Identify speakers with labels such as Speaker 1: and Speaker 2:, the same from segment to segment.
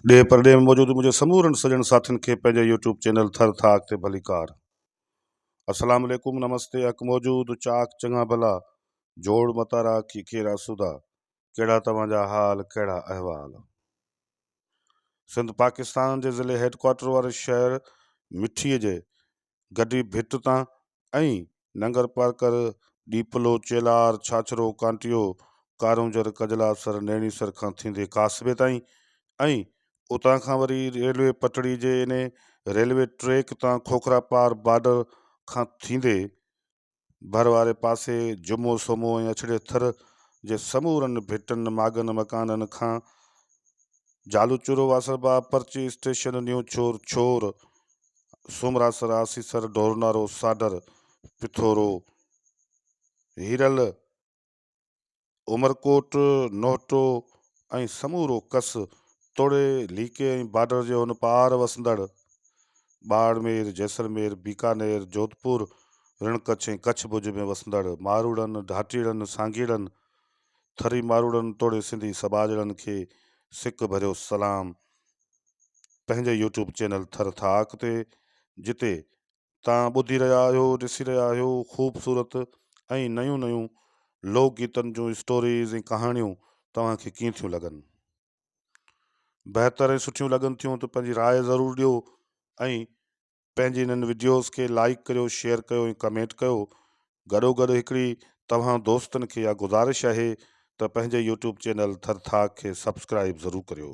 Speaker 1: ڏيهه پرڏيهه ۾ موجود منهنجي سمورن سڄڻ ساٿين کي پنهنجي يوٽيوب چينل ٿر ٿاڪ تي ڀليڪار. السلام عليڪم نمستي حق موجود چاڪ چڱا ڀلا جوڙ متارا کي کير آسودا ڪهڙا توهان جا حال ڪهڙا احوال. سنڌ پاڪستان جي ضلعي هيڊ ڪوارٽر واري شهر مٺي جي گڊي ڀٽ تان ۽ ننگرپارڪر، ڏيپلو، چيلهار، ڇاڇرو، ڪانٽيو، ڪارونجهر، ڪجلاسر، نيڻيسر کان ٿيندي ڪاسبي تائين ۽ اتان کان وري ريلوي پٽڙي جي انهي ريلوي ٽريڪ تان کوکراپار بارڊر کان ٿيندي ڀر واري پاسي جمعو سومو ۽ اڇڙي ٿر جي سمورن ڀٽن، ماڳن مڪانن کان جالوچورو، واسربا، پرچي اسٽيشن، نيو ڇور، ڇور، سومراسر، آسيسر، ڍورنارو، ساڍر، پٿورو، هيرل، عمرڪوٽ، نوهٽو ۽ سمورو ڪس توڙي ليڪي ۽ بارڊر جي هن پار وسندڙ ٻاڙمير، جيسلمير، بيڪانير، جوڌپور، رڻ ڪڇ ۽ ڪڇ ڀڄ ۾ وسندڙ ماروئڙن، ڍاٽيڙن، سانگيئڙن، ٿري ماروئڙن توڙي سنڌي سٻاجهڙن کي سڪ ڀريو سلام پنهنجي يوٽيوب چينل ٿر ٿاڪ تي جتي توهان ٻڌي رهيا آهيو، ڏسي رهيا آهيو خوبصورت ۽ نيون نيون لوڪ گيتن جون اسٽوريز ۽ ڪهاڻيون توهان کي ڪيئن ٿيون لڳن؟ بهتر ۽ سٺيون لڳن ٿيون ته پنهنجي راء ضرور ڏيو ۽ پنهنجي انهن وڊيوز کي لائيڪ ڪريو، شيئر ڪيو ۽ ڪمينٽ ڪيو. گڏوگڏ هڪڙي توهان دوستن کي اها گذارش آهي ته پنهنجي يوٽيوب چينل ٿر ٿاڪ کي سبسڪرائيب ضرور ڪريو.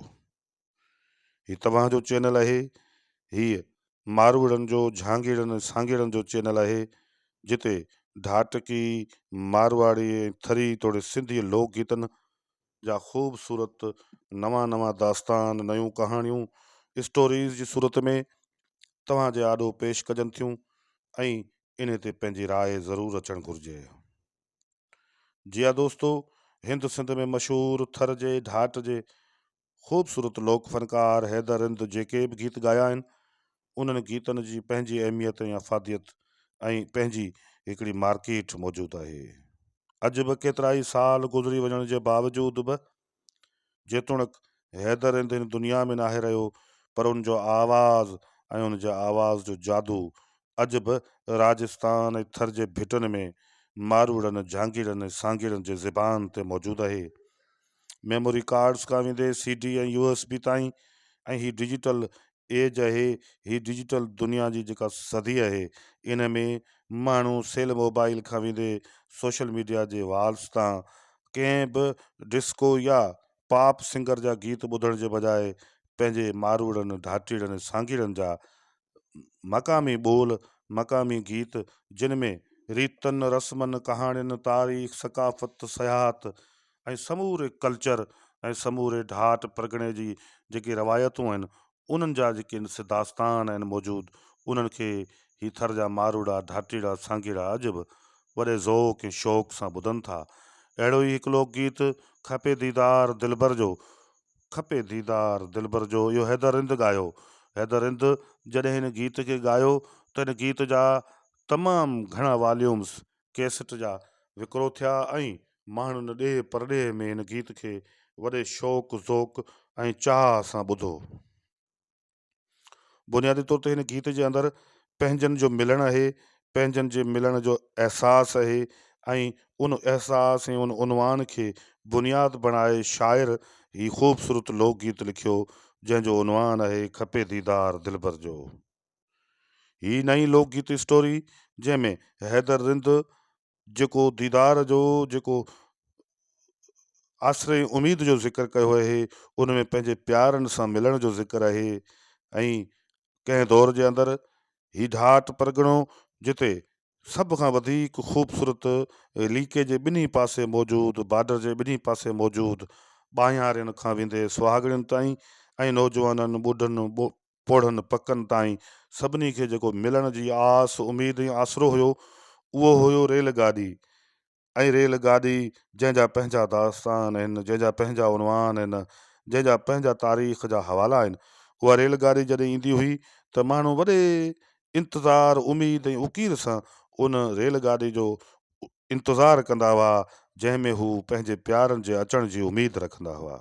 Speaker 1: هي توهان جو چينل آهي. هيء ماروئڙن جو، جھانگيئڙن ۽ سانگيئڙن جو چينل آهي، جتي ڍاٽڪي، مارواڙي ۽ ٿري توڙي سنڌي لوڪ گيتن جا خوبصورت نوان نوان داستان، نيون ڪهاڻيون اسٽوريز جي صورت ۾ توهان جي آڏو پيش ڪجن ٿيون ۽ انهي تي پنهنجي راء ضرور اچڻ گهرجي. جي ها دوستو هند سنڌ ۾ مشهور ٿر جي ڍاٽ جي خوبصورت لوڪ فنڪار حيدر رند جيڪي به گيت ڳايا آهن انهن گيتن جي پنهنجي اهميت ۽ افاديت ۽ پنهنجي هڪڙي مارڪيٽ موجود آهي اڄ به ڪيترائي سال گذري وڃڻ جي باوجود به جيتوڻيڪ حيدر رند هن دنيا ۾ ناهي رهيو پر ان جو آواز ۽ ان جي آواز جو جادو اڄ به راجستان ۽ ٿر جي ڀٽن ۾ ماروئڙن، جهانگيئڙن ۽ سانگيئڙن جي زبان تي موجود آهي. ميموري ڪارڊز کان ويندي C D ۽ U S B تائين ۽ هي ڊجيٽل ايج آهي، هي ڊجيٽل دنيا جي جيڪا صدي آهي ان ۾ ماڻهو سيل موبائل کان ويندي سوشل ميڊيا جي والز تان ڪنهن به ڊسڪو يا پاپ سنگر جا گيت ٻڌڻ جي بجاء پنهنجي ماروئڙن، ڍاٽيڙن ۽ سانگيئڙن جا مقامي ٻول، مقامي گيت جن ۾ ريتن، رسمن، ڪهاڻين، تاريخ، ثقافت، سياحت ۽ سموري ڪلچر ۽ سموري ڍاٽ پرڳڻي جي جيڪي روايتون آهن انهن جا جيڪي سي داستان آهن موجود انهن کي هي ٿر جا ماروئڙا، ڍاٽيڙا، سانگيئڙا اڄ به وڏي ذوق ۽ شوق سان ٻڌن ٿا. اهڙو ئي هڪ لوڪ گيت کپي ديدار دلبر جو کپي ديدار دلبر جو اهو حيدر رند ڳايو. حيدر رند جڏهن هن گيت کي ڳايو ته هن گيت جا تمام گهڻا واليومز ڪيسٽ جا وڪرو ٿيا ۽ ماڻهن ڏيهه پرڏيهه ۾ هن گيت کي وڏي شوق، ذوق ۽ چاهه سان ٻڌو. بنيادي طور تي هن گيت جي اندر پنهنجن جو ملڻ آهي، پنهنجن جي ملڻ جو احساس آهي ۽ ان احساس ۽ ان عنوان کي بنياد بڻائي شاعر هي خوبصورت لوڪ گيت لکيو، جنهن جو عنوان آهي کپي ديدار دلبر جو. هي نئين لوڪ گيت اسٽوري جنهن ۾ حيدر رند جيڪو ديدار جو جيڪو آسري ۽ اميد جو ذڪر ڪيو آهي ان ۾ پنهنجي پيارن سان ملڻ جو ذڪر آهي ۽ ڪنهن دور جي اندر هي ڍاٽ پرڳڻو جتي سڀ کان وڌيڪ خوبصورت ليڪي جي ٻنهي پاسي موجود بارڊر جي ٻنهي پاسي موجود ٻانهيارين کان ويندي سهاڳڻين تائين ۽ نوجوانن ٻڍن پوڙهن پڪن تائين سڀني کي جيڪو ملڻ جي آس، اميد ۽ آسرو هيو، اهو هيو ريل گاڏي ۽ ريل گاڏي جنهن جا پنهنجا داستان آهن، جنهن جا پنهنجا عنوان آهن، جنهن جا پنهنجا تاريخ جا حوالا آهن. اها ريل گاڏي جڏهن ايندي هئي ته ماڻهو وڏي انتظار، اميد ۽ اڪير سان ان ريل گاڏي جو انتظار ڪندا هئا، جنهن ۾ هو پنهنجي پيارن جي اچڻ جي اميد رکندا هئا.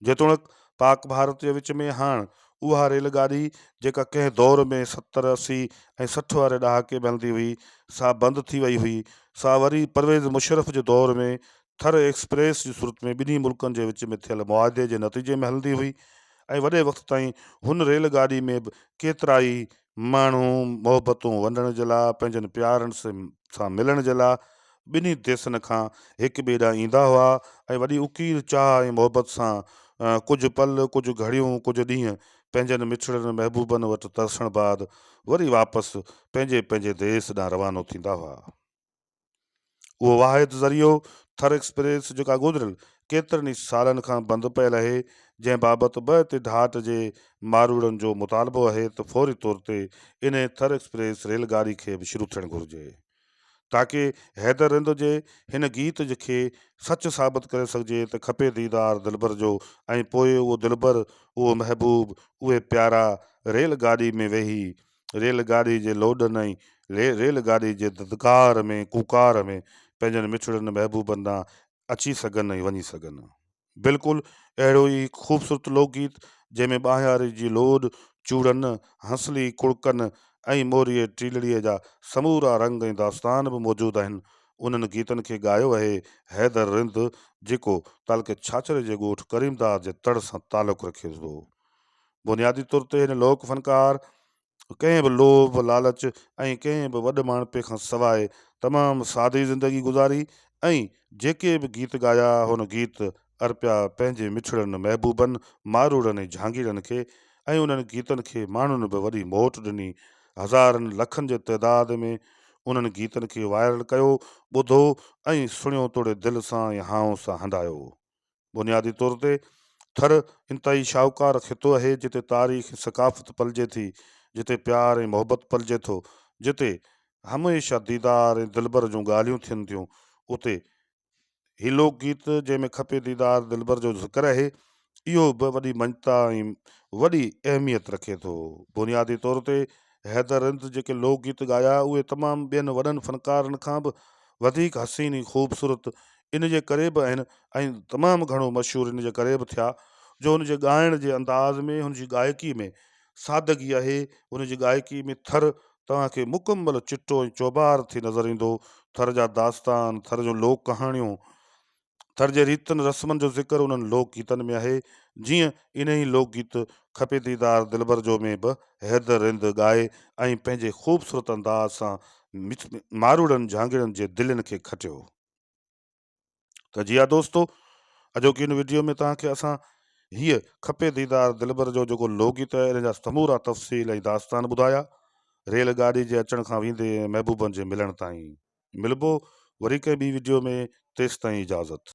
Speaker 1: جيتوڻيڪ پاڪ ڀارت جي وچ ۾ هاڻ اها ريل گاڏي جيڪا ڪنهن دور ۾ 70، 80 ۽ 60 واري ڏهاڪي ۾ هلندي هئي سا بند ٿي وئي هئي سا وري پرويز مشرف جي دور ۾ ٿر ايڪسپريس جي صورت ۾ ٻنهي ملڪن جي وچ ۾ ٿيل معاهدي جي نتيجي ۾ هلندي هئي ۽ وڏي وقت تائين هن ريل گاڏي ۾ به ڪيترائي ماڻهو محبتون ونڊڻ جي لاء پنهنجن پيارن سان ملڻ جي لاء ٻنهي ديسن کان هڪ ٻئي ڏانهن ايندا هئا ۽ وڏي اڪير چاهه ۽ محبت سان ڪجهه پل، ڪجهه گهڙيون، ڪجهه ڏينهن پنهنجن مٺڙن محبوبن وٽ ترسڻ بعد وري واپس پنهنجي پنهنجي ديس ڏانهن روانو ٿيندا هئا. اهو واحد ذريعو ٿر ايڪسپريس جيڪا گذريل ڪيترن ئي سالن کان بند پيل اهي جنهن بابت به اتي ڍاٽ جي ماروئڙن جو مطالبو اهي ته فوري طور تي انهي ٿر ايڪسپريس ريل گاڏي کي به شروع ٿيڻ گهرجي تاڪه حيدر رند جي هن گيت کي سچ ثابت ڪري سگهجي ته کپي ديدار دلبر جو ۽ پوء اهو دلبر اهو محبوب اهي پيارا ريل گاڏي ۾ ويهي ريل گاڏي جي لوڏن ۽ ريل گاڏي جي ڌڌڪار ۾ ڪوڪار ۾ پنهنجن مٺڙن محبوبن ڏانهن اچي سگهن ۽ وڃي سگهن. بلڪل اهڙو ئي هڪ خوبصورت لوڪ گيت جنهن ۾ ٻانهياري جي لوڏ، چوڙن، هنسلي، ڪڙڪن ۽ موريي ٽيلڙيء جا سمورا رنگ ۽ داستان به موجود آهن. انهن گيتن کي ڳايو اهي حيدر رند جيڪو تعلقي ڇاڇري جي ڳوٺ ڪريمداد جي تڙ سان تعلق رکي ٿو. بنيادي طور تي هن لوڪ فنڪار ڪنهن به لوڀ، لالچ ۽ ڪنهن به وڏ ماڻهپي کان سواء تمام سادي زندگي گذاري ۽ جيڪي به گيت ڳايا هن گيت ارپيا پنهنجي مٺڙن محبوبن، ماروئڙن ۽ جهانگيئڙن کي ۽ انهن گيتن کي ماڻهن به وڏي موٽ ڏني. هزارن لکن جي تعداد ۾ انهن گيتن کي وائرل ڪيو، ٻڌو ۽ سڻيو توڙي دل سان ۽ هانء سان هنڊايو. بنيادي طور تي ٿر انتهائي شاهوڪار خطو اهي جتي تاريخ ۽ ثقافت پلجي ٿي، جتي پيار ۽ محبت پلجي ٿو، جتي هميشه ديدار ۽ دلبر جون ڳالهيون ٿين ٿيون، اتي هي لوڪ گيت جنهن ۾ کپي ديدار دلبر جو ذڪر اهي، اهو به وڏي مڃتا ۽ وڏي اهميت رکي ٿو. بنيادي طور تي حيدر رند جيڪي لوڪ گيت ڳايا اهي تمام ٻين وڏن فنڪارن کان به وڌيڪ حسين ۽ خوبصورت ان جي ڪري به آهن ۽ تمام گهڻو مشهور ان جي ڪري به ٿيا جو هن جي ڳائڻ جي انداز ۾ هن جي ڳائڪي ۾ سادگي آهي هن جي ڳائڪي ۾ ٿر توهان کي مڪمل چٽو ۽ چوبار ٿي نظر ايندو ٿر جا داستان ٿر جون لوڪ ڪهاڻيون ٿر جي ريتن رسمن جو ذڪر انهن لوڪ گيتن ۾ آهي، جيئن انهي لوڪ گيت کپي ديدار دلبر جو ۾ به حيدر رند ڳائي ۽ پنهنجي خوبصورت انداز سان ماروئڙن جهانگيئڙن جي دلين کي کٽيو. ته جي ها دوستو اڄوڪي هن وڊيو ۾ توهان کي اسان هيء کپي ديدار دلبر جو جيڪو لوڪ گيت آهي ان جا سمورا تفصيل ۽ داستان ٻڌايا، ريل گاڏي جي اچڻ کان ويندي ۽ محبوبن جي ملڻ تائين. ملبو وري ڪنهن ٻي وڊيو ۾ تيستائين اجازت.